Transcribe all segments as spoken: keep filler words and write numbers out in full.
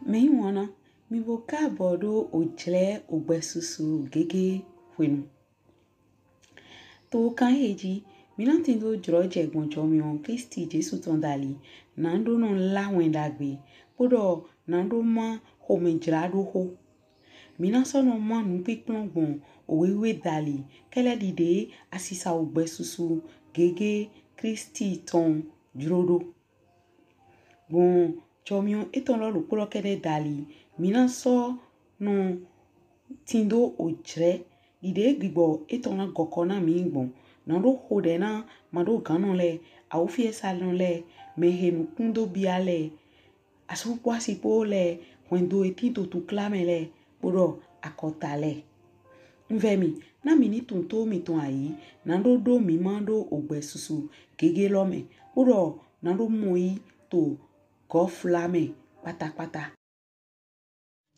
Mɛyiwanna, mì bo kaabɔ ɖo ojlɛ ogbɛsusu gege hwenu. To kan ehe ji, mí na tindo jlɔjɛ gbɔn jɔmiɔn Klisti Jesu tɔn dali, na ɖo nɔ la wɛn ɖagbe, kpoɖɔ na ɖo ma xomɛjlaɖoxo. Mí na sɔ nɔ ma nupinplɔn gbɔn owe wiwe dali, kɛlɛ ɖiɖe asisa ogbɛsusu gege Klisti tɔn jlo ɖo. Gbɔn jɔmiɔn etɔn lɔ ɖokpo lɔ kɛɖɛ dali, mí na sɔ nɔ tindo ojlɛ ɖiɖe gbigbɔ etɔn na gɔkɔ na mí gbɔn. Na ɖo xoɖɛ na maɖoganɔ lɛ, awufiɛsanɔ lɛ, mɛhe nukun do bia lɛ, asu kpo asi kpo lɛ, hwɛndo he tin to tukla mɛ lɛ, kpoɖɔ akɔta lɛ. Un vɛ mì, na mì ni tunwun to mìtɔn ayi, na ɖo ɖo mí ma ɖo ogbɛsusu gege lɔ mɛ, kpoɖɔ na ɖo mɔyi to gɔfla mɛ kpatakpata.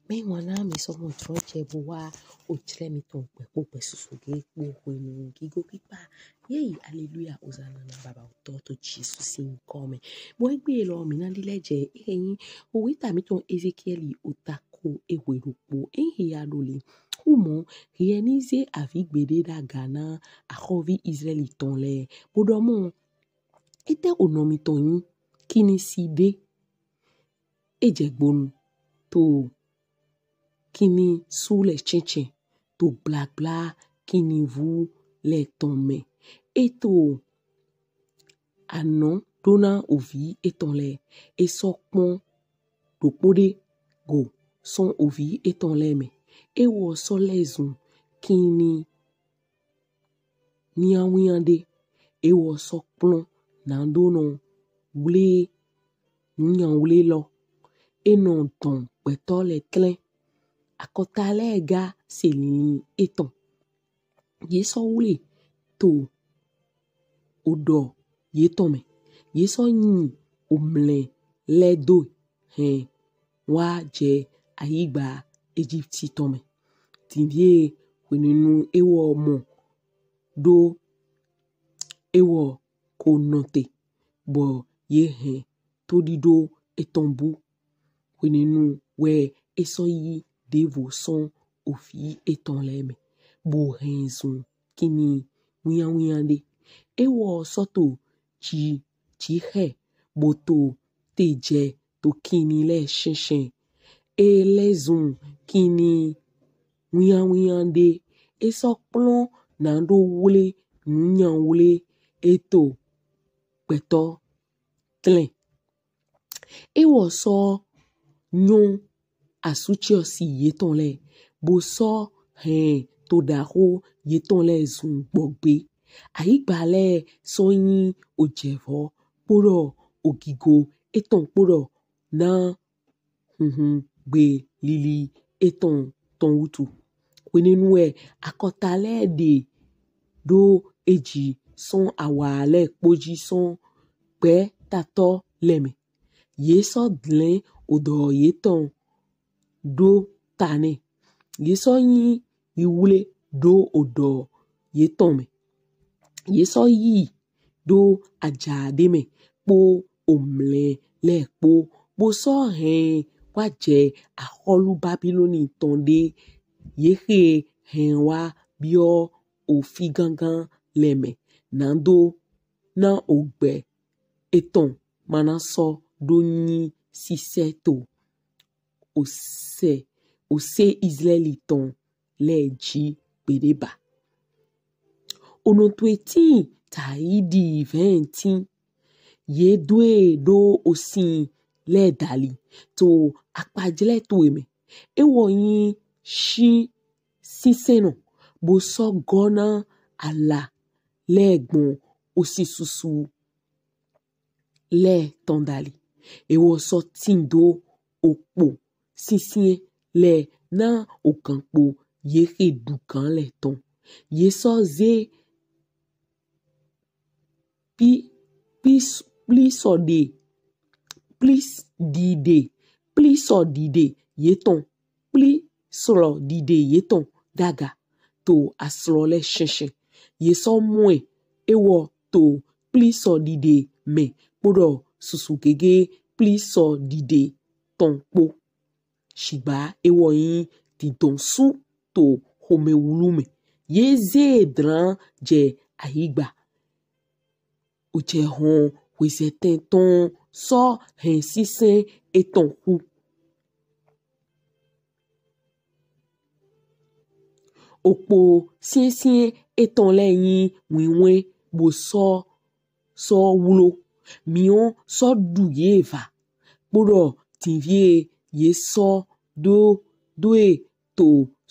Mɛyiwanna, mì sɔ mɔ jlɔjɛ bo wa ojlɛ mítɔn gbɛ kpo gbɛsusu gege kpo hwenu gigo kpikpa. Yeyi, aleluya, ozana na Baba Otɔ to Jesu sin yinkɔ mɛ. Bɔ egbe lɔ mí na lilɛ jɛ ehe nyi owe ta mítɔn Ezekiɛli ota ko ehwe ɖokpo. Ehe ya ɖo le: Humɔ, hiɛ ni ze avigbe ɖe ɖaga na axɔvi Izlaɛli tɔn lɛ, bo ɖɔ mɔ, etɛ onɔ mítɔn nyi? Kinisi ɖe. E jɛ gbonu to kinnisu lɛ cɛncɛn, to gblagbla kinnivu lɛ tɔn mɛ. E to anɔ ɖo na ovi etɔn lɛ. E sɔ kpɔn ɖokpo ɖe go sɔn ovi etɔn lɛ mɛ. Ewɔ sɔ lɛzun kinni winyanwinyan ɖe. Ewɔ sɔ kplɔn na ɖo nɔ wle nunyanwle lɔ. E nɔ dɔn gbɛtɔ lɛ tlɛn. Akɔta lɛ ga se linlin etɔn. Ye sɔ wle to oɖɔ yetɔn mɛ. Ye sɔ nyi omlɛ lɛ do hɛn wa jɛ ayigba Egipti tɔn mɛ. Tinvie hwenɛnu ewɔ mɔ ɖo ewɔ ko nɔte, bɔ ye hɛn toɖiɖo etɔn bu. Hwenɛnu wɛ e sɔ yi ɖevo sɔn ovi etɔn lɛ mɛ, bo hɛn zun kinni winyanwinyan ɖe. Ewɔ sɔ to ji ji xɛ, bo to te jɛ to kinni lɛ shɛnshɛn. E lɛzun kinni winyanwinyan ɖe. E sɔ kplɔn na ɖo wle nunyanwle e to gbɛtɔ tlɛn. Ewɔ sɔ nyɔn asuciɔsi yetɔn lɛ, bo sɔ hɛn toɖaxo yetɔn lɛ zun gbɔgbe. Ayigba lɛ sɔ nyi ojɛvɔ kpoɖɔ ogigo etɔn kpoɖɔ na hunhun gbe lili etɔn tɔn wutu. Hwenɛnu wɛ akɔta lɛ ɖe ɖo eji sɔn awa lɛ kpo ji sɔn gbɛtatɔ lɛ mɛ. Ye sɔ dlɛn oɖɔ yetɔn ɖo ta nɛ. Ye sɔ nyi wiwle ɖo oɖɔ yetɔn mɛ. Ye sɔ yi ɖo aja ɖe mɛ kpo omlɛ lɛ kpo, bo sɔ hɛn wa jɛ axɔlu Babilɔni tɔn ɖe, ye xe hɛn wa biɔ ofi gangan lɛ mɛ, na ɖo na ogbɛ etɔn ma na sɔ ɖo nyi sisɛ to ose, ose Izlaɛli tɔn lɛ ji gbeɖe ba. Onɔ towe tin taidi vɛntin. Ye do e ɖo osin lɛ dali to akpajlɛ towe mɛ. Ewɔ nyi shi sinsɛnnɔ, bo sɔ gɔ na ala lɛ gbɔn osin susu lɛ tɔn dali. Ewɔ sɔ tindo okpo sinsinyɛn lɛ na ogankpo ye xe ɖugan lɛ tɔn. Ye sɔ ze pi, pi, plisɔ ɖe, plis ɖiɖe, plisɔ ɖiɖe yetɔn, plisɔ ɖiɖe yetɔn ɖaga to aslɔ lɛ shɛnshɛn. Ye sɔ mɔ ɛ, ewɔ to plisɔ ɖiɖe mɛ kpoɖɔ susu gege plisɔ ɖiɖe tɔn kpo. Shigba ewɔ yin didɔn su to xomɛwlu mɛ. Ye ze e dlan jɛ ayigba. O jɛ hɔn hwezɛtɛn tɔn sɔ hɛn sinsɛn etɔn xu. Okpo sinsɛn etɔn lɛ yin winwɛn bo sɔ sɔ wlo. Miɔn sɔ ɖu ye va. Kpoɖɔ tinvie ye sɔ do do e to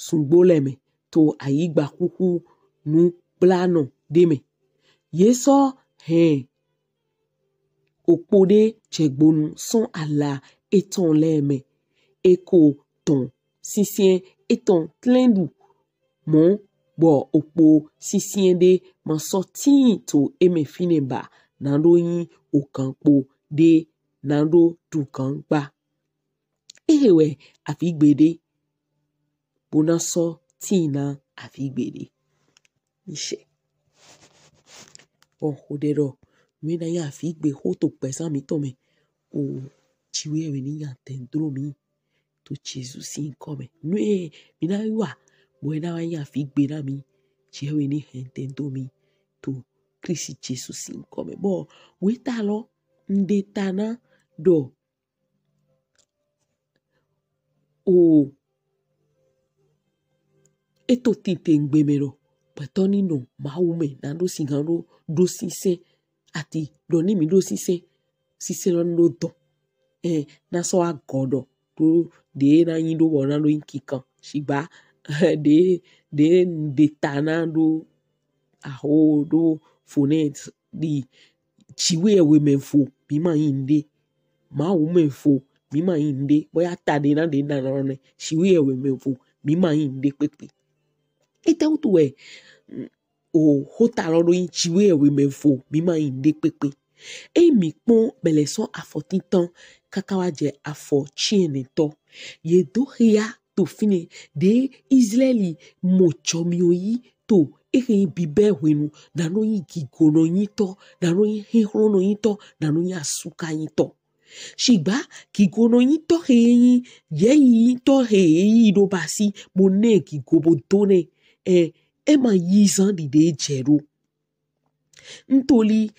sungbo lɛ mɛ, to ayigba xuxu nukplanɔ ɖe mɛ. Ye sɔ hɛn okpo ɖe jɛgbonu sɔn ala etɔn lɛ mɛ. E ko dɔn sinsɛn etɔn tlɛnɖu mɔ bɔ okpo sinsɛn ɖe ma sɔ tin to emɛ finɛ ba, na ɖo yin ogankpo ɖe na ɖo ɖu gan gba. Ehe wɛ avigbe ɖe bo na sɔ tin na avigbe ɖe. Nishɛ. Bɔ xoɖɛ ɖɔ, mi na yin avigbe xo to gbɛzan mitɔn mɛ. O, Jiwheyɛwhe ni yin atɛndro mi to Jesu sin yinkɔ mɛ. Nu e mi na wa, bɔ e na wa yin avigbe na mi. Jiwheyɛwhe ni hɛn atɛndro mi to Klisti Jesu sin yinkɔ mɛ. Bɔ weta lɔ, un ɖe ta na ɖɔ o, e to titengbe mɛ ɖɔ gbɛtɔ ni nɔ Mawu mɛ na ɖo sigan ɖo ɖo sinsɛn. Ati ɖɔ ni mi ɖo sinsɛn, sinsɛn lɔ ni ɖo dɔn. Ɛ, na sɔ agɔ ɖɔ ɖo ɖe na yin ɖo bɔ na ɖo yin kikan. Shigba ɖe ɖe un ɖe ta na ɖo aho ɖo fo nɛ ɖi Jiwheyɛwhe mɛ vo, mi ma yin nuɖe. Mawu mɛ vo, mi ma yin nuɖe. Bɔ ya ta ɖe na ɖe na nɔ nɛ. Jiwheyɛwhe mɛ vo, mi ma yin nuɖe kpekpe. Etɛwutu wɛ, mm, o xota lɔ ɖo yin Jiwheyɛwhe mɛ vo, mi ma yin nuɖe kpekpe. Eyin mi kpɔn bɛlɛ sɔn afɔ tintan kaka wa jɛ afɔ ciɛnɛtɔ, ye do xia to finɛ ɖe Izlaɛli mɔ jɔmiɔn yi to ehe yin bibɛ hwenu, na nɔ yin gigonɔyitɔ, na nɔ yin xixlɔnɔyitɔ, na nɔ yin asukayitɔ. Shigba gigonɔyitɔ he yin yɛyiyitɔ he yi ɖo basi bo nɛ gigo bo do nɛ, ɛ, e ma yi zan ɖiɖe jɛ ɖo. Ntoli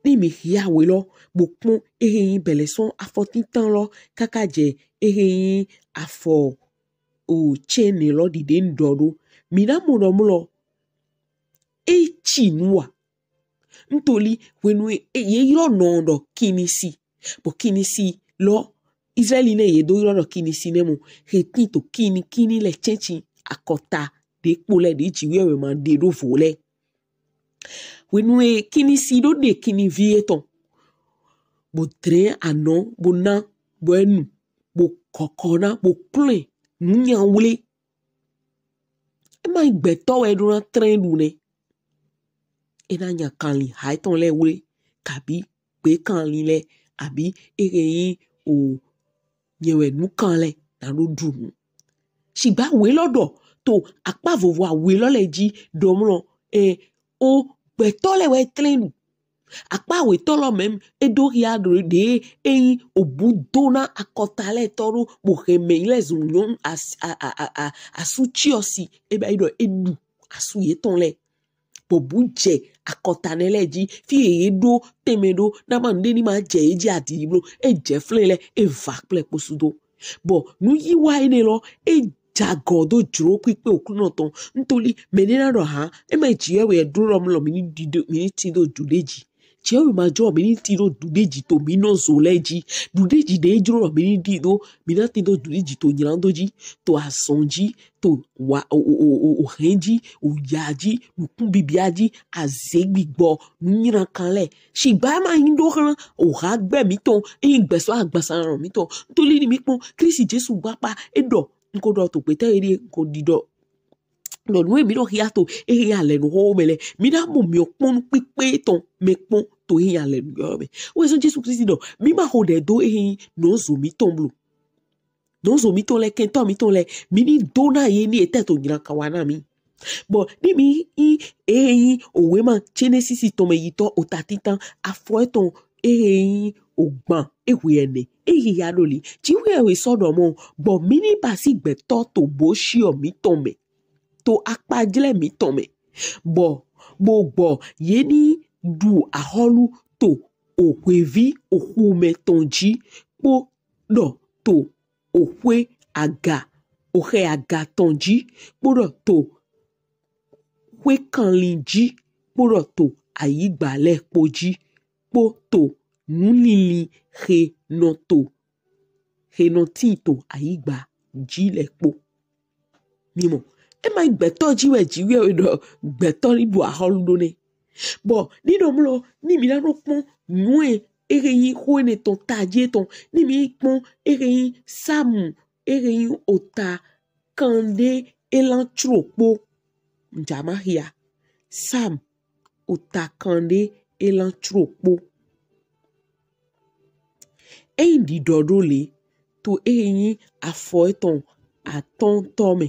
ni mi xia we lɔ bo kpɔn ehe yin bɛlɛ sɔn afɔ tintan lɔ kaka jɛ ehe yin afɔ o ciɛnɛ lɔ ɖiɖe un ɖɔ ɖo. Mi na mɔ ɖɔ mlɔ e ci nu wa. Ntoli hwenu e ye ylɔ nɔ ɖɔ Kinisi. Bɔ Kinisi lɔ, Izlaɛli nɛ ye do ylɔ ɖɔ Kinisi nɛ mɔ, he tin to kinikini lɛ cɛnci akɔta ɖe kpo lɛ ɖe Jiwheyɛwhe ma ɖe ɖo vo lɛ. Hwenu e Kinisi ɖo ɖe kinivi etɔn, bo dlɛn anɔ bo na, bo e nu, bo kɔkɔ na, bo klɔn ɛ nu nyanwle. E ma yin gbɛtɔ wɛ ɖo na tlɛn ɖu nɛ. E na nya kanlin ha etɔn lɛ wle, kabi gbe kanlin lɛ, abi ehe yin o nyɛ wɛ nu kan lɛ na ɖo ɖu nu. Shigba we lɔ ɖɔ to akpa vovo awe lɔ lɛ ji ɖɔ mlɔ, ɛ, o gbɛtɔ lɛ wɛ tlɛn ɖu. Akpa awetɔ lɔ mɛ e ɖo xia ɖo ɖe eyin obu do na akɔta lɛ tɔ ɖo bo hɛn mɛ lɛ zun nyɔnu as-, a, a, a, a, asu ciɔsi, e ba yi ɖɔ e ɖu asu yetɔn lɛ. Bɔ bu jɛ akɔta nɛ lɛ ji, fi ye ɖo tɛnmɛ ɖo, na ma nuɖe ni ma jɛ ye ji adidi blo, e jɛ flɛn lɛ, e va kplɛ kposudo. Bɔ nu yi wa enɛ lɔ, e jagɔ do jlo kpikpe Oklunɔ tɔn. Ntoli mɛ ɖe na ɖɔ ha, e ma ji wɛ ɖo lɔ mlɔ mi ni ɖi do, mi ni tin do ɖuɖeji. Jɛ wɛ ma jɔ mi ni tin do ɖuɖeji to mi nɔ zo lɛ ji. Ɖuɖeji ɖe jlo lɔ mi ni ɖi do, mi na tin do ɖuɖeji to nylando ji, to azɔn ji, to wa o o o o o hɛn ji, o ya ji, nukun bibia ji, aze gbigbɔ, nu nylankan lɛ. Shigba ma yin ɖo hlan o ha gbɛ mitɔn, eyin gbɛsɔ agbasanɔ mitɔn. Ntoli ni mi kpɔn Klisti Jesu gbakpa, e ɖɔ, n ko ɖɔ to gbɛtɔ yi ɖi, n ko ɖi ɖɔ. Ɖɔ nu e mi ɖɔ xia to ehe yin alɛnu xo mɛ lɛ, mi na mɔ mi kpɔn nu kpikpe tɔn mɛ kpɔn to ehe yin alɛnu yɔ mɛ. Wɛ zɔn Jesu Klisti ɖɔ mi ma xo ɖɛ do ehe yin nɔzo mitɔn blo. Nɔzo mitɔn lɛ, kɛntɔ mitɔn lɛ, mi ni do na ye ni etɛ to nylankan wa na mi. Bɔ ni mi yin ehe yin owe ma Jɛnɛsisi tɔn mɛ yi tɔ ota tintan afɔ etɔn ehe yin ogban ehwe ɛnɛ, eyi ya ɖo li. Jiwe ɛwe sɔ ɖɔ mɔ, bɔ mi ni basi gbɛtɔ to boshiɔ mitɔn mɛ, to akpajlɛ mitɔn mɛ, bɔ bo gbɔ ye ni ɖu ahɔlu to ohwevi oxu mɛ tɔn ji, kpoɖɔ to oxwe aga, oxɛ aga tɔn ji, kpoɖɔ to xwe kanlin ji, kpoɖɔ to ayigba lɛ kpo ji, kpo to nulili xe nɔ to, xe nɔ tin to ayigba ji lɛ kpo. Mi mɔ, e ma nyi gbɛtɔ ji wɛ Jiwe ɛwe ɖɔ gbɛtɔ ni ɖu ahɔlu ɖo nɛ. Bɔ ni ɖɔ mlɔ, ni mi na nɔ kpɔn nue ehe nyi xo enɛ tɔn taji etɔn, ni mi kpɔn ehe nyi Samu, ehe nyi ota kanɖe elan tro kpo. Nja ma xia. Sam ota kanɖe elan tro kpo. Eyin ɖiɖɔ ɖo le to ehe nyi afɔ etɔn atɔntɔ mɛ.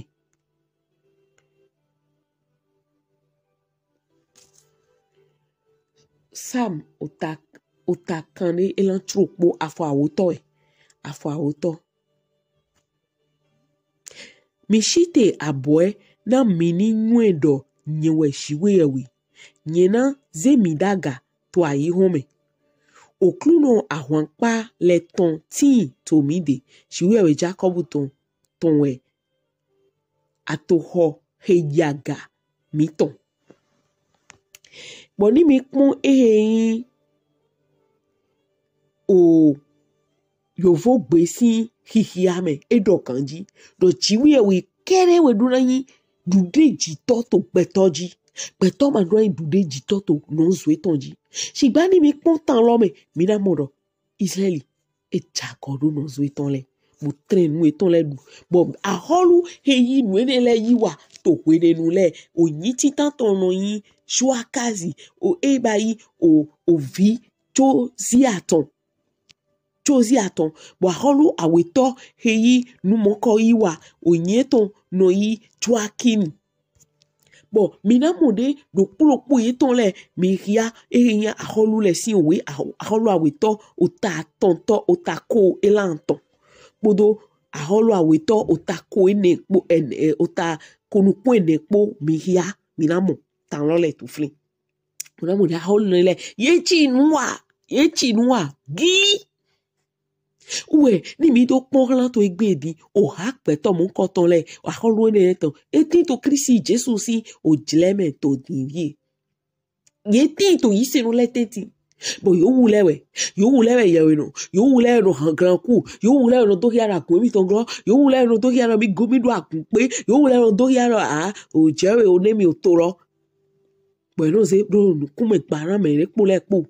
Sam ota, ota kanɖe elan tro kpo, afɔ awotɔ wɛ. Afɔ awotɔ. Mi shite abɔɛ na mi ni nyɔɛ ɖɔ nyɛ wɛ Jiwe ɛwe. Nyɛ na ze mi ɖaga to ayihɔn mɛ. Oklunɔ ahwankpa lɛ tɔn tin to mi ɖe, Jiwe ɛwe Jakɔbu tɔn, tɔn wɛ atoxɔ xe yi aga mitɔn. Bɔ ni mi kpɔn ehe nyi o yovogbe sin xixia mɛ, e ɖɔ ganji ɖɔ Jiwe ɛwe kɛɖɛ wɛ ɖo na nyi ɖuɖejitɔ to gbɛtɔ ji. Gbɛtɔ ma ɖo na nyi ɖuɖejitɔ to nɔzo etɔn ji. Shigba ni mi kpɔn tan lɔ mɛ, mi na mɔ ɖɔ Islaɛli e jagɔ ɖo nɔzo etɔn lɛ, bo tlɛn nu etɔn lɛ ɖu. Bɔ ahɔlu xe yi nu enɛ lɛ yi wa to hwenɛnu lɛ, onyi titan tɔn nɔ nyi Joakazi, o e ba yi o, ovi Jozia tɔn. Jozia tɔn. Bɔ ahɔlu awetɔ xe yi nu mɔkɔ yi wa, onyi etɔn nɔ nyi Joakim. Bɔ mi na mɔ ɖe ɖokpo ɖokpo yetɔn lɛ, mi xia ehe nyi ahɔlu lɛ sin owe, ahɔ-, ahɔlu awetɔ ota atɔntɔ, ota ko elan tɔn, kpodo ahɔlu awetɔ ota ko enɛ kpo, ɛn-, ɛ, ota ko nukun enɛ kpo, mi xia, mi na mɔ tan lɔ lɛ to flin. Mi na mɔ ɖe ahɔlu lɛ, ye ci nu wa, ye ci nu wa gli. Wɛ, ni mi ɖo kpɔn hlan to egbe din, oha gbɛtɔ mɔnkɔtɔn lɛ, ahɔlu enɛ tɔn, e tin to Klisti Jesu sin ojlɛ mɛ to din vie. Ye tin to yisenɔ lɛ tɛntin. Bɔ yewu lɛ wɛ, yewu lɛ wɛ yɛwhenɔ, yewu lɛ wɛ nɔ han glanku, yewu lɛ wɛ nɔ do xia ɖo agun emitɔn glɔ, yewu lɛ wɛ nɔ do xia ɖɔ mi go mi ɖo agun kpe, yewu lɛ wɛ nɔ do xia ɖɔ a, o jɛ wɛ o nɛ mi o to lɔ. Bɔ e nɔ ze ɖo nukunmɛ gba na mɛ ɖe kpo lɛ kpo.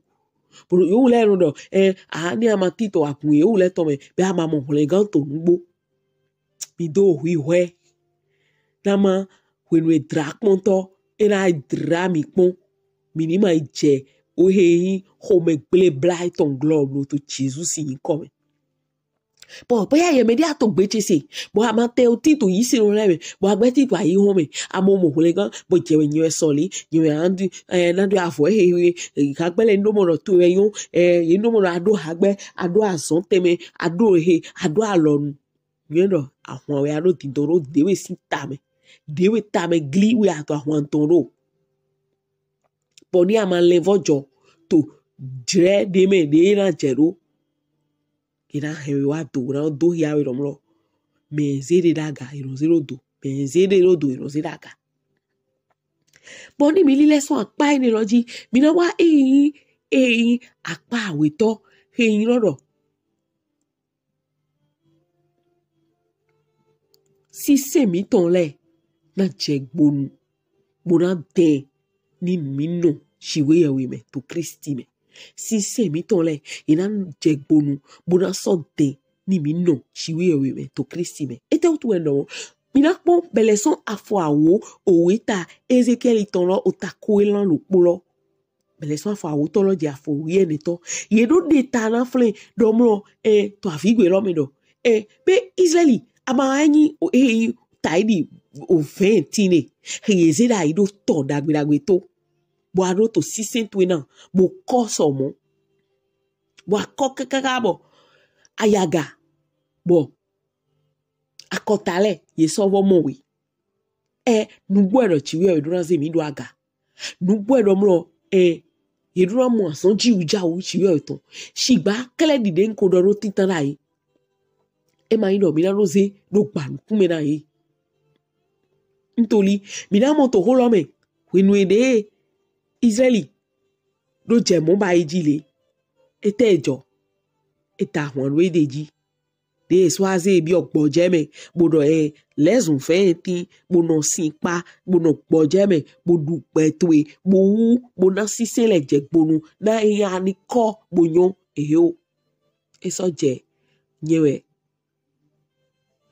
Bɔ yewu lɛ nɔ ɖɔ, ɛ, a ni a ma tin to agun yewu lɛ tɔn mɛ, bɛ a ma mɔ hwlɛngan to nugbo. Mi do hwihwɛ. Na ma hwenu e dla kpɔntɔ, e na dla mi kpɔn. Mi ni ma yi jɛ ohe nyi xomɛ gble bla etɔn glɔ blo to Jesu sin yinkɔ mɛ. Bɔ bóyá yɛ mɛ ɖe ato gbe ce se, bɔ a ma tɛ o tin to yisenɔ lɛ mɛ, bɔ a gbɛ tin to ayihɔn mɛ, a mɔ mɔ hwlɛngan, bɔ jɛ wɛ nyɛ wɛ sɔli, nyɛ wɛ andu, ɛ, na do avɔ ehe, ɛ, hagbɛ lɛ ndo mɔ ɖɔ to wɛ yɔn, ɛ, ye ndo mɔ ɖɔ a ɖo hagbɛ, a ɖo azɔn tɛnmɛ, a ɖo ehe, a ɖo alɔnu. Nyɛ ɖɔ ahwan wɛ a ɖo dindɔn ɖo, ɖewe sin tamɛ, ɖewe tamɛ gli wɛ a to ahwan tɔn ɖo. Bɔ ni a ma lɛn vɔ jɔ to jlɛ ɖe mɛ ɖe na jɛ ɖo. E na hɛn we wa do, na do xia we ɖɔ mlɔ. Mɛ ze ɖe ɖaga, e nɔ ze ɖo do. Mɛ ze ɖe ɖo do, e nɔ ze ɖaga. Bɔ ni mi lilɛ sɔn akpa enɛ lɔ ji, mi na wa eyi, eyi akpa awetɔ, eyi lɔ ɖɔ sinsɛn mitɔn lɛ na jɛ gbonu, bo na dɛn ni mi nɔ Jiwe yɛwe mɛ to Klisti mɛ. Sinsɛn mitɔn lɛ, e na jɛ gbonu, bo na sɔ dɛn ni mi nɔ Jiwe yɛwe mɛ to Klisti mɛ. Etɛwutu wɛ nɔ? Mi na kpɔn bɛlɛ sɔn afɔ awo owe ta Ezekiɛli tɔn lɔ, ota ko elan ɖokpo lɔ. Bɛlɛ sɔn afɔ awotɔ lɔ jɛ afɔ wiɛnɛtɔ. Ye ɖo ɖe ta na flɛn ɖɔ mlɔ, ɛ, to avigbe lɔ mɛ ɖɔ, ɛ, be Islaɛli a ma wa nyi o, e, ta yi ɖi o vɛntin ne. Ye ze ɖa yi ɖo tɔ ɖagbe ɖagbe to. Bɔ a ɖo to sinsɛn towe na, bo kɔ sɔ mɔ. Bɔ a kɔ kakaka bɔ ayaga, bɔ akɔta lɛ ye sɔ vɔ mɔ we. Ɛ, nugbo ɛ ɖɔ Jiwheyɛwhe ɖo na ze mi ɖo aga. Nugbo ɛ ɖɔ mlɔ, ɛ, ye ɖo na mɔ azɔn jiwu jawu Jiwheyɛwhe tɔn. Shigba kɛlɛ ɖiɖe n ko ɖɔ ɖo tintan na ye. E ma yin ɖɔ mi na ɖo ze ɖo gba nukun mɛ na ye. Ntoli, mi na mɔ to oxo lɔ mɛ, hwenu e ɖe Izraɛli ɖo jɛ mɔ ba yi ji le, etɛ jɔ, e ta hwan ɖo eɖe ji. Ɖe e sɔ aze e biɔ gbɔjɛ mɛ, bo ɖɔ ɛ, lɛzun fɛn e tin, bo nɔ sin kpa, bo nɔ gbɔjɛ mɛ, bo ɖu gbɛ towe, bo wu, bo na sinsɛn lɛ jɛ gbonu, na e ya ni kɔ bo nyɔ, ehe o. E sɔ jɛ nyɛ wɛ.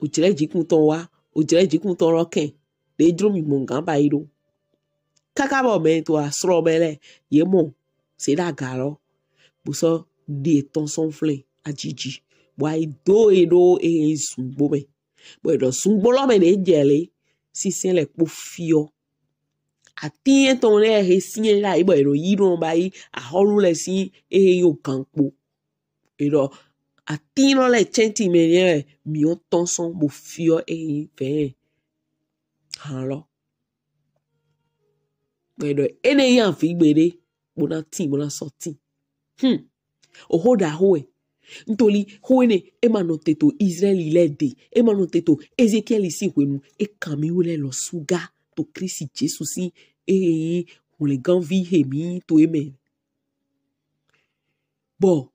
O jlɛ jikun tɔn wa, o jlɛ jikun tɔn lɔ kɛn, ɖe jlo mi gbɔn gan ba yi ɖo. Kaka bɔ mɛ to asrɔ mɛ lɛ, ye mɔ se ɖo aga lɔ, bo sɔ ɖe tɔn sɔn flɛn ajiji, bo ayi do e ɖo e zungbo mɛ. Bɔ e ɖɔ zungbo lɔ mɛ ɖe jɛ le, sinsɛn lɛ kpo fiɔ. Atin etɔn lɛ he sinyɛn la yi bɔ e ɖo yi ɖo ba yi ahɔlu lɛ sin e he yo gan kpo. E ɖɔ atin lɔ lɛ cɛnti mɛ yɛ miɔ tɔn sɔn bo fiɔ e he vɛ han lɔ. Bɔ e ɖɔ ene yin avi gbeɖe bo na tin bo na sɔ tin. Hmm. Oxo ɖaxo wɛ. Ntoli xo enɛ e ma nɔte to Izraɛli lɛ ɖe, e ma nɔte to Ezekiɛli sin hwenu, e kan mi wlɛ lɔ suga to Klisti Jesu sin e yin hwlɛnganvi he mi to e mɛ. Bɔ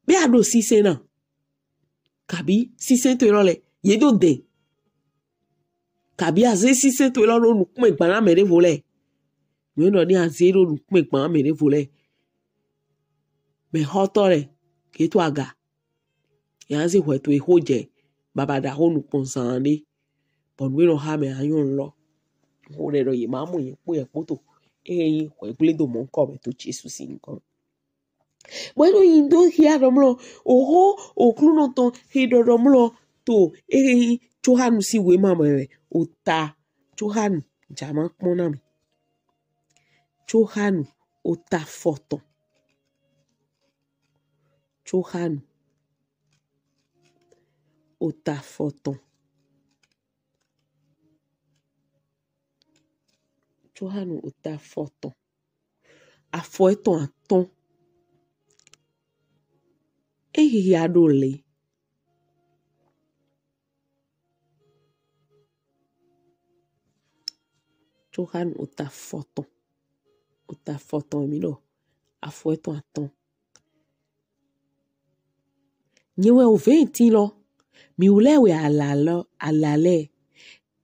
be a ɖo sinsɛn na, kabi sinsɛn to e lɔ lɛ ye ɖo dɛn, kabi a ze sinsɛn to e lɔ ɖo nukun mɛ gban na mɛ ɖevo lɛ. Nuyɔnɛn ɖɔ ni a ze ɖo nukun mɛ gban na mɛ ɖevo lɛ, mɛxɔtɔ lɛ ke to aga. Ya ze hwɛ to e xo jɛ baba ɖaxo nukpɔn zan ɖe, bɔ nu e nɔ xa mɛ anyɔn lɔ. Xo ɖɛ ɖɔ ye ma mɔ ye kpo ye kpoto. E yin hwɛ gble do mɔ nkɔ mɛ to Jesu sin nkɔ. Bɔ e ɖo yin do xia ɖɔ mlɔ, oxo Oklunɔ tɔn he ɖɔ ɖɔ mlɔ to e yin Johanu sin wema mɛ wɛ, ota Johanu, ja ma kpɔn na mi. Johanu ota fɔtɔn. Johanu ota fɔtɔn. Johanu ota fɔtɔn. Afɔ etɔn atɔn. E hia ɖo le. Johanu ota fɔtɔn. Ota fɔtɔn mi ɖɔ. Afɔ etɔn atɔn. Nyɛ wɛ ovɛntin lɔ, mi wlɛ wɛ ala lɔ, ala lɛ.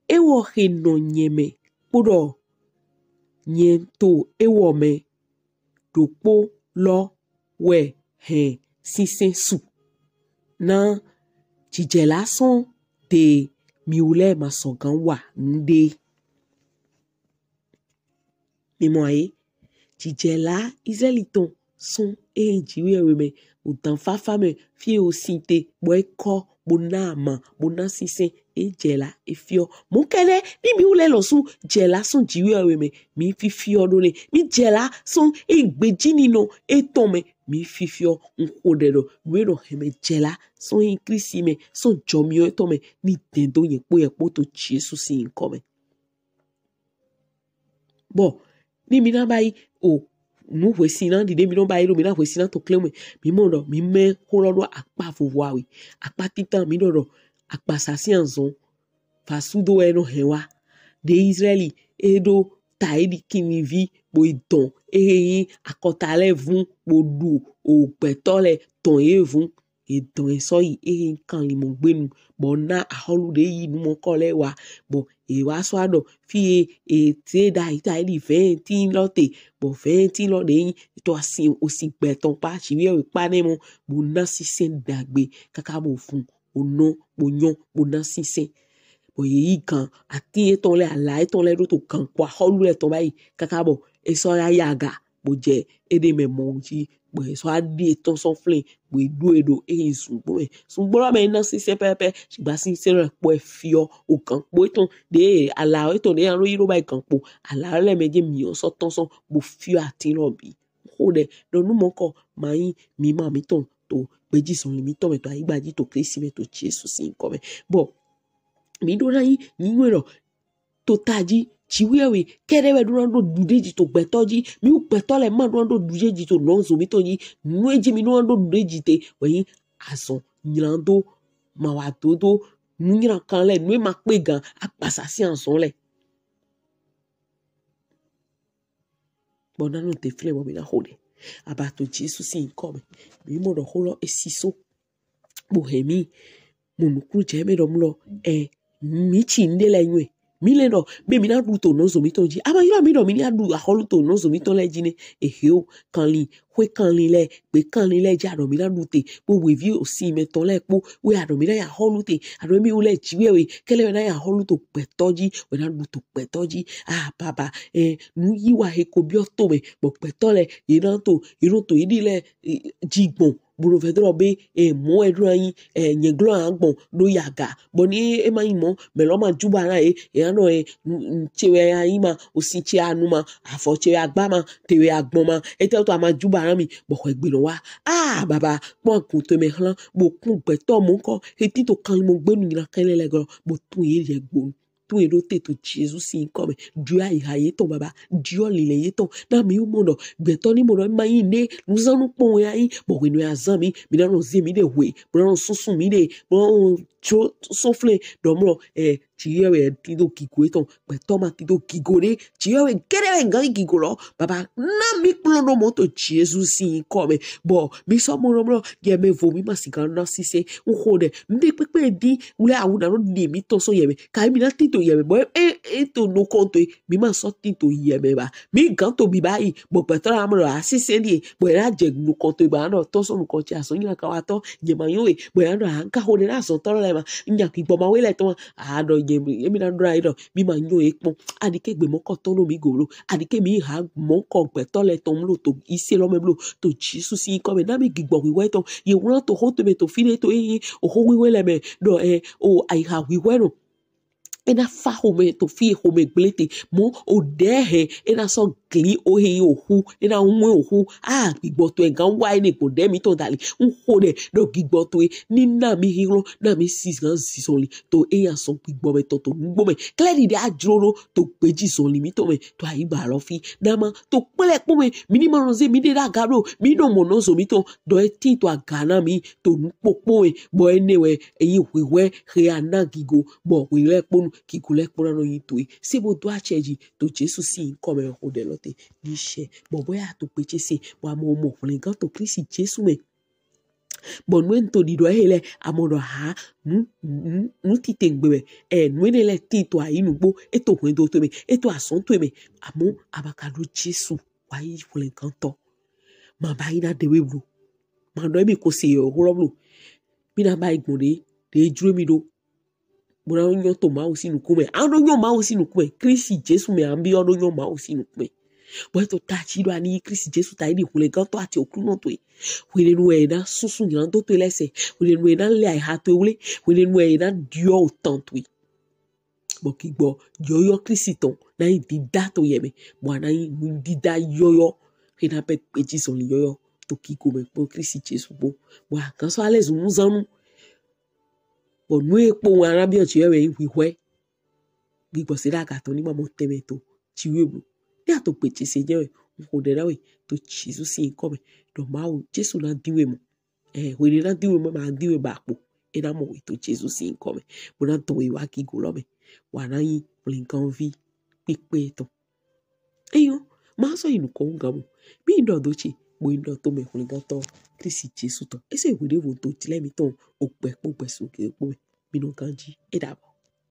Ewɔ he nɔ nyɛ mɛ, kpoɖɔ nyɛ to ewɔ mɛ. Ɖokpo lɔ wɛ hɛn sinsɛn su. Na jijɛla sɔn de mi wlɛ ma sɔgan wa nuɖe. Mi mɔ aye, jijɛla Izraɛli tɔn sɔn e yin Jiwheyɛwhe mɛ, odan fafa mɛ, fie o sin te, bɔ e kɔ, bo na ama, bo na sinsɛn, e jɛla, e fiɔ. Mɔ kɛɖɛ, ni mi wlɛ lɔsu jɛla sɔn Jiwheyɛwhe mɛ, mi fifiɔ ɖo nɛ. Mi jɛla sɔn e gbeji ninɔ etɔn mɛ, mi fifiɔ. N xo ɖɛ ɖɔ nu e nɔ hɛn mɛ jɛla sɔn e yin Klisti mɛ, sɔn jɔmiɔ etɔn mɛ, ni dɛn do nyɛ kpo yɛ kpo to Jesu sin nkɔ mɛ. Bɔ ni mi na ba yi o nu hwesina ɖiɖe mi nɔ ba yi ɖo mi na hwesina to kle mɛ, mi mɔ ɖɔ mi mɛ xo lɔ ɖo akpa vovo awe. Akpa titan mi ɖɔ ɖɔ akpa sasi azɔn vasudo wɛ nɔ hɛn wa. Ɖe Izraɛli e ɖo ta e ɖi kinnivi bo e dɔn e he yin akɔta lɛ vun bo ɖu o gbɛtɔ lɛ dɔn ye vun. E dɔn e sɔ yi e he yin kanlinmɔ gbenu bɔ na axɔlu ɖe yi numɔkɔ lɛ wa bɔ e wa sɔ aɖɔ fi e e te ɖa yi ta e ɖi vɛntin lɔ te bɔ vɛntin lɔ ɖe yin to asi osi gbɛtɔ kpa Jiwheyɛwhe kpa nɛ mɔ bo na sinsɛn ɖagbe kaka bo vun bo nɔ bo nyɔ bo na sinsɛn. Bɔ ye yi gan atin etɔn lɛ ala etɔn lɛ ɖo to gan kpo axɔlu lɛ tɔn ba yi kaka bɔ e sɔ ya yi aga bo jɛ e ɖe mɛ mɔ ji bɔ e sɔ aɖi etɔn sɔ flɛn bɔ e ɖo e ɖo e yin zungbo mɛ. Zungbo lɔ mɛ na sinsɛn pɛpɛ, shigba sinsɛn lɔ kpo e fiɔ o gan kpo etɔn ɖe ala etɔn ɖe ya ɖo yi ɖo ba yi gan kpo ala lɛ mɛ je mi ɔ sɔ tɔn sɔ bo fiɔ atin lɔ bi. Xo ɖɛ ɖɔ numɔkɔ ma yin mi ma mi tɔn to gbeji zɔnlin mítɔn mɛ to ayigba ji to Klisti mɛ to Jesu sin yinkɔ mɛ. Bɔ mí ɖo na yin nyinywɛ lɔ to taji, Jiwheyɛwhe kɛɖɛ wɛ ɖo na ɖo ɖuɖeji to gbɛtɔ ji. Mí wu gbɛtɔ lɛ ma ɖo na ɖo ɖuɖeji to nɔzo mítɔn ji. Nu e ji mí ɖo na ɖo ɖuɖeji te wɛ yin azɔn ylando, mawadodo, nunyilankan lɛ, nu e ma kpe gan, agbasa sin azɔn lɛ. Bɔ na nɔte flɛ bɔ mí na xo ɖɛ. Aba to Jesu sin yinkɔ mɛ. Mí mɔ ɖɔ xo lɔ e siso. Bo hɛn mí mɔ nukun jɛ mɛ ɖɔ mlɔ, ɛ, mí ci nuɖe lɛ nywɛ. Mí lɛ ɖɔ be mí na ɖu to nɔzo mítɔn ji. A ma ylɔ mí ɖɔ mí na ɖu axɔlu to nɔzo mítɔn lɛ ji nɛ. Ehe o, kanlin, xwe kanlin lɛ, gbe kanlin lɛ ji a ɖɔ mí na ɖu te. Kpo wevi osin mɛtɔn lɛ kpo, wɛ a ɖɔ mí na yin axɔlu te. A ɖɔ mí wu lɛ Jiwheyɛwhe kɛɖɛ wɛ na yin axɔlu to gbɛtɔ ji, wɛ na ɖu to gbɛtɔ ji. A baba, ɛ, nuyiwa he ko biɔ to mɛ, bɔ gbɛtɔ lɛ ye na to, ye nɔ to yeɖe lɛ, ɛ, ji gbɔn. Bo nɔ vɛ ɖɔ be, e, mɔ e ɖo na yin, e, nyɛ glɔ a gbɔn ɖo yaga. Bɔ ni e ma yin mɔ, mɛ lɔ ma juba na ye, e ya nɔ, e, n-, n-, ce wɛ a yin ma, osin ce a nu ma, afɔ ce wɛ a gba ma, te wɛ a gbɔn ma, etɛ to a ma juba na mi, bɔ xwe gbe nɔ wa. A baba, kpɔn agun to mɛ hlan, bo kun gbɛtɔ mɔnkɔ, he tin to kanlin mɔ gbenu nyina kɛnɛ lɛ gɔ, bo tun ye yɛ gbonu. Tun ye ɖo te to Jesu sin yinkɔ mɛ. Diɔ ayiha yetɔn baba. Diɔ lilɛ yetɔn. Na mí mɔ ɖɔ gbɛtɔ ni mɔ ɖɔ ma yin ne nuzanu kpɔn ya yin. Bɔ hwenu ya zan mí, mí na nɔ ze míɖe hwe, mí na nɔ susu míɖe, mí na nɔ jo sofle ɖɔ mlɔ, ɛ, Jiwheyɛwhe tin do gigo etɔn. Gbɛtɔ ma tin do gigo ɖe. Jiwheyɛwhe kɛɖɛ wɛ gan yin gigo lɔ. Baba, na mí kplɔn ɖo mɔ to Jesu sin yinkɔ mɛ. Bɔ mí sɔ mɔ ɖɔ mlɔ yɛmɛvo mí ma sigan na sise. N xo ɖɛ. Nuɖe kpekpe di wlɛ awu na nɔ ɖe mí tɔn sɔ yɛmɛ. Ka mí na tin to yɛmɛ. Bɔ e, e to nukɔn to e, mí ma sɔ tin to yɛmɛ ba. Mí gan to biba yi. Bɔ gbɛtɔ la mɔ ɖɔ a sise ɖie. Bɔ e na jɛ nukɔn to e ba nɔ tɔn sɔ nukɔn ce azɔn nyina ka wa tɔ. Nyɛ ma yɔn we. Bɔ e na ɖɔ a n ka xo ɖɛ na azɔntɔ lɛ ma. N nya ki gbɔ ma we lɛ tɔn. A ɖɔ nyɛ, e mí na ɖɔ ayi ɖɔ mí ma yɔn ye kpɔn. Aɖi ke gbe mɔnkɔ tɔn ɖo mí go lo. Aɖi ke mí ha mɔnkɔ gbɛtɔ lɛ tɔn mlɔ to ise lɔ mɛ mlɔ to Jesu sin yinkɔ mɛ. Na mí gigbɔ hwihwɛ tɔn. Ye wlan to xo to mɛ to fi ɖe to eye oxo hwihwɛ lɛ mɛ ɖɔ, ɛ, o ayiha hwihwɛ nɔ. E na fa xomɛ to fi xomɛ gble te. Mɔ o ɖe hɛ, e na sɔ gli o he oxu, e na ŋue oxu. A gbigbɔ to e gan wa e ne gbɔ ɖe mítɔn dali. N xo ɖɛ ɖɔ gigbɔ to e ni na mí hihlɔn, na mí sigan zizɔli to e ya sɔ gbigbɔ mɛ tɔ to nugbo mɛ. Klɛ ɖiɖe a jlo ɖo to gbeji zɔli mítɔn mɛ to ayigba lɔ fi. Na ma to kplɛ kpo mɛ, mí ni ma nɔ ze míɖe ɖo aga ɖo, mí nɔ mɔ nɔzo mítɔn ɖɔ e tin to aga na mí to nukpokpo mɛ, bɔ enɛ wɛ e yin hwihwɛ he a na gigo, bɔ hwihwɛ kponu gigo lɛ kpo na nɔ yin to e. Se bo do acɛ ji to Jesu sin yinkɔ mɛ xo ɖɛ lɔ te ni sɛ. Bɔ bɔ ya to gbe ce se, bɔ a mɔ mɔ hwlɛngan to Klisti Jesu mɛ. Bɔ nu e n to ɖiɖɔ ehe lɛ, a mɔ ɖɔ ha, nu, nu, nu titengbe wɛ. Ɛ, nu enɛ lɛ tin to ayi nugbo, e to hwɛndo to mɛ, e to azɔn to mɛ. Amɔ a ma ka ɖo Jesu wa yin hwlɛngantɔ. Ma ba yi na ɖewe blo. Ma ɖɔ emi ko se yɔ xo lɔ blo. Mi na ba yi gbɔn ɖe, ɖe jlo mi ɖo. Bo na nyɔ to Mawu sin nukun mɛ. A ɖo nyɔ Mawu sin nukun mɛ. Klisti Jesu mɛ a bi ɔ ɖo nyɔ Mawu sin nukun mɛ. Bɔ e to taji ɖɔ a ni yi Klisti Jesu ta yi ɖi hwlɛngantɔ ati Oklunɔ towe. Hwenɛnu wɛ e na susu ylando towe lɛ sɛ. Hwenɛnu wɛ e na lɛ ayiha towe wle. Hwenɛnu wɛ e na diɔ otan towe. Bɔ gigbɔ yɔyɔ Klisti tɔn na yin dida to yɛ mɛ. Bɔ a na yin nu dida yɔyɔ. He na bɛ gbeji zɔnlin yɔyɔ to gigo mɛ kpo Klisti Jesu kpo. Bɔ a gan sɔ alɛ zun nuzannu. Bɔ nu e kpo wɛ a na biɔ Jiwheyɛwhe wɛ yin hwihwɛ. Gbigbɔ se ɖe aga tɔn ni ma mɔ tɛnmɛ to Jiwheyɛwhe blo. Ni a to gbe ce se jɛ wɛ, n xo ɖɛ na we to Jesu sin yinkɔ mɛ. Ɖɔ Mawu Jesu na din we mɔ. Ɛ, hwenɛ na din we mɔ, ma din we ba kpo. E na mɔ we to Jesu sin yinkɔ mɛ. Bo na dɔn we wa gigo lɔ mɛ. Wa na yin hwlɛnganvi kpikpe tɔn. Eyo, ma sɔ yi nukɔn wu gan mɔ. Mi n ɖɔ do ce, bo n ɖɔ to mɛ hwlɛngantɔ Klisti Jesu tɔn. E se hweɖevo to tlɛ mitɔn, ogbɛ kpo gbɛsu ke kpo mɛ. Mi nɔ ganji, e dabɔ.